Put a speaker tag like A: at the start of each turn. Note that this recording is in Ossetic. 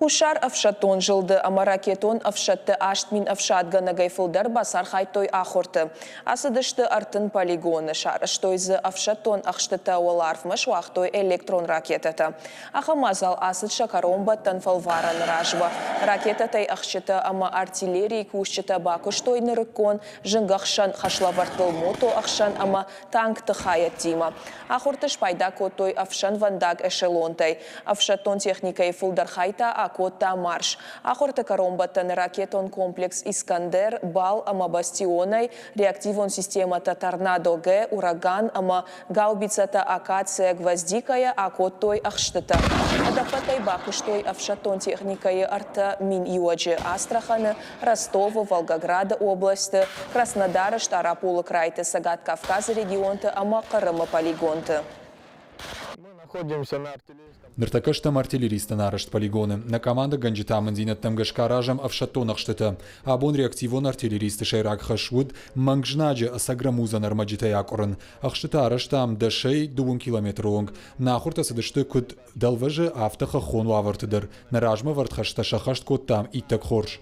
A: Хуссар ӕфсӕддон зылды ӕмӕ ракетон ӕфсӕдты 8000 ӕфсадгӕнӕгӕй фылдӕр бацархайдтой ахуырты. Ацыдысты 30 полигоны, сарӕзтой дзы ӕфсӕддон ӕхстытӕ, уӕларвмӕ суагътой электрон ракетӕтӕ. Ахӕм мадзал ацыд сӕ кӕронбӕттӕн фӕлварӕны размӕ. Ракетӕтӕй ӕхсджытӕ ӕмӕ артиллерийы кусджытӕ бакуыстой нырыккон зынгӕхсӕн хӕслӕвӕрдтыл мотоӕхсӕн ӕмӕ танкты хайӕдтимӕ. Ахуырты спайда кодтой ӕфсӕнвӕндаг эшелонтӕй. Ӕфсӕддон техникӕйы фылдӕр хай та акодта марш. Ахуырты кӕронбӕттӕны ракетон комплекс «Искандер», «Бал» ӕмӕ «Бастион-ӕй» реактивон системӕтӕ «Торнадо-Г», «Ураган» ӕмӕ гаубицӕтӕ «Акация», «Гвоздика-йӕ» акодтой ӕхстытӕ. Ӕдӕппӕтӕй бакуыстой ӕфсӕддон техникӕйы 3000 иуӕджы Астраханы, Ростовы, Волгограды областы, Краснодары, Стъараполы крайты, Цӕгат Кавказы регионты ӕмӕ Хъырымы полигонты.
B: Ныртӕккӕ стӕм артиллеристтӕн арӕзт полигоны. Нӕ командӕгӕнджыты амынддзинӕдтӕм гӕсгӕ аразӕм ӕфсӕддон ӕхстытӕ. Абон реактивон артиллеристы сӕйраг хӕс уыд мӕнг знаджы ӕцӕг рӕмудзӕн ӕрмӕджытӕй акъуырын. Ӕхстытӕ арӕзтам дӕсӕй дыууын километры онг. Нӕ ахуыртӕ цыдысты куыд дӕлвӕзы, афтӕ хӕххон уавӕрты дӕр. Нӕ размӕ вӕрд хӕстӕ сӕххӕст кодтам иттӕг хорз.